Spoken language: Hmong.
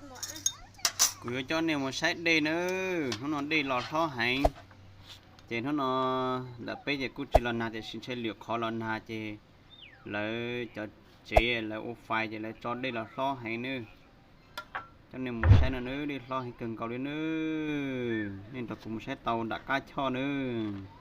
Kuv yuav coj nej mus saib dej nawb. Hnub no dej los hlob heev, ces hnub no ntawm peb ces kuj tsis los nag tiam sis ntshe lwm qhov los nag ces lawv cov tsev lawv ua fais ces lawv tso dej los hlob heev nawb. Coj nej mus saib no nawb, dej hlob heev kawg nkaus li nawb. Nej nrog kuv mus saib tau nram qab choj nawb.